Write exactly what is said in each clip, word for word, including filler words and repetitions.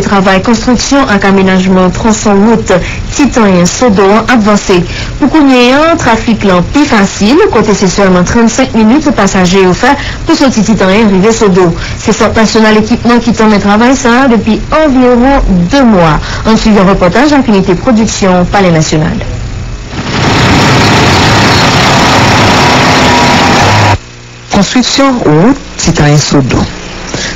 Travay konstriksyon ak amenajman twonson wout Titanyen Sodo an ap vanse. Pou kounye a, trafik lan pi fasil, kote se sèlman trannsenk minit pasaje yo fè pou soti Titanyen rive Sodo. Se Sant Nasyonal Ekipman ki tanmen travay sa a depi anviwon de mwa. Ann swiv yon repòtaj ak inite pwodiksyon Palè Nasyonal. Konstriksyon wout Titanyen Sodo.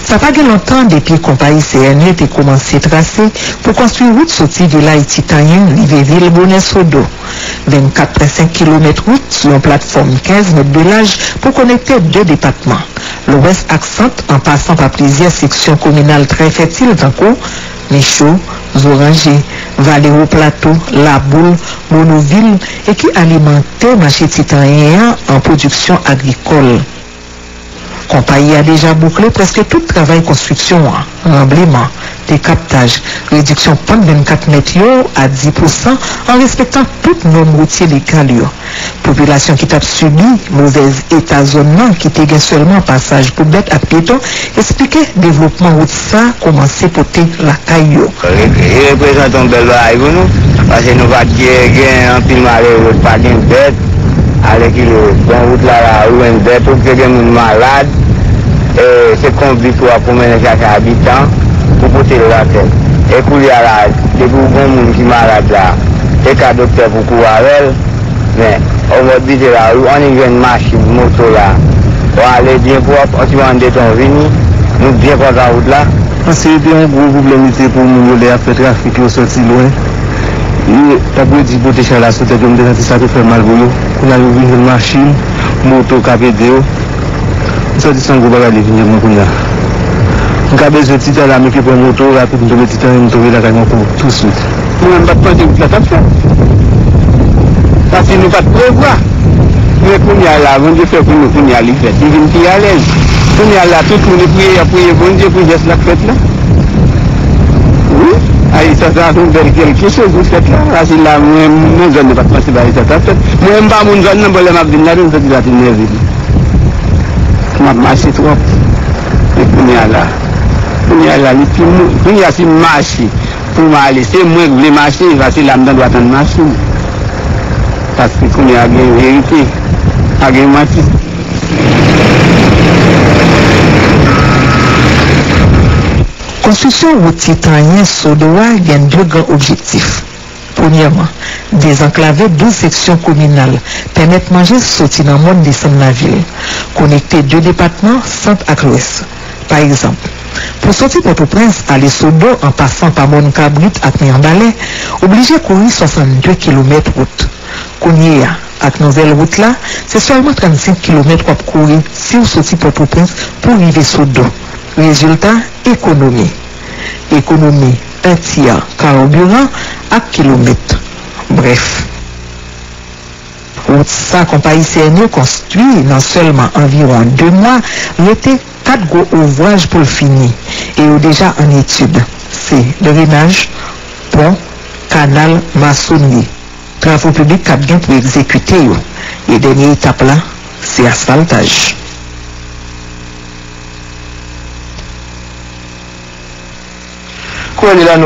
Sa pa gen lontan depi konpayi C N E te kòmanse trase pou konstwi wout soti vilaj Titanyen rive vil Bonè Sodo. Vennkat pwen senk kilomèt wout sou yon platfòm kenz mèt de laj pou konekte de depatman, Lwès ak Sant, an pasan pa plizyè seksyon kominal trè fètil tankou Micho, Zoranje, Vale Wo Plato, Laboul, Monovil, e ki alimante mache Titanyen an an pwodiksyon agrikòl. Konpayi a deja boukle prèske tout travay konstriksyon an, ranbleman, dekaptaj, rediksyon pant vennkat mèt yo a dis pousan an respektan tout nòm woutye legal yo. Popilasyon ki t ap sibi movèz eta zòn nan ki te gen sèlman pasaj pou bèt ak pyeton eksplike devlopman wout sa kòmanse pote lakay yo. Li reprezante yon bèl bagay pou nou, paske nou pa t gen, gen anpil malere, pa gen bèt, alèkile bon wout la, la, ou jwenn bèt, ou te gen moun malad, e, se konbit ou ap pwomennen chache abitan pou pote l lakay. E koulye a la, depi w gen moun ki malad la, e ka doktè pou kouri avè l, men, o mòd bite la, ou annik jwenn machin, moto la, w ale byen pwòp, yon ti bann deton vini, nou byen kontan wout la. Paske se te yon gwo pwoblèm li te pou moun yo lè y ap fè trafik yo sòti lwen. Yo t ap redi pote chay la sou tèt yo, m te santi sa te fè mal pou yo. Kounye a yo vin jwenn machin, moto k ap ede yo. M santi se yon gwo bagay li vin jwenn mwen kounye a. M ka bezwen ti tan la, m eke pran moto, rapid, m tonbe ti tan, m tonbe lakay mwen pou touswit. Mwen menm m pa t panse wout la t ap fèt. Paske nou pa t prevwa. Men kounye a la, Bondye fè pou nou, kounye a li fèt. Li vin pi alèz. Kounye a la, tout moun ap priye, y ap priye Bondye pou jès la k fèt la. Wi, ay, sa, sa se yon bèl kèlkechoz nou fèt la. Paske la, mwen, nan zòn nan, pa t panse bagay sa t ap fèt. Mwen menm, m pa moun zòn nan, bon, lè m ap vin la, m santi sa te nève m. M ap mache twòp. E kounye a la, kounye a la, li pi mou. Kounye a, si m mache, pou m ale. Se mwen k vle mache, paske la m ta dwe tann machin. Paske kounye a gen verite, pa gen manti. Konstriksyon wout Titanyen Sodo a gen de gran objektif. Premyèman, dezanklave douz seksyon kominal, pèmèt manje soti nan mòn desann lavil, konekte de depatman, Sant ak Lwès. Pa egzanp, pou soti Pòtoprens ale Sodo an pasan pa Mòn Kabrit ak Mibalè, oblije kouri swasannde kilomèt wout. Kounye a, ak nouvèl wout la, se sèlman trannsenk kilomèt w ap kouri si w soti Pòtoprens pou rive Sodo. Rezilta, ekonomi. Ekonomi, en tyè, kabiran ak kilomèt. Brèf. Wout sa konpayi C N E konstwi nan sèlman anviwon de mwa, rete kat gwo ouvraj pou l fini, e yo deja an etid. Se drenaj, pon, kanal, masonri. Travo piblik k ap gen pou egzekite yo. E dènye etap la, se asfaltaj. Kounye a la, nou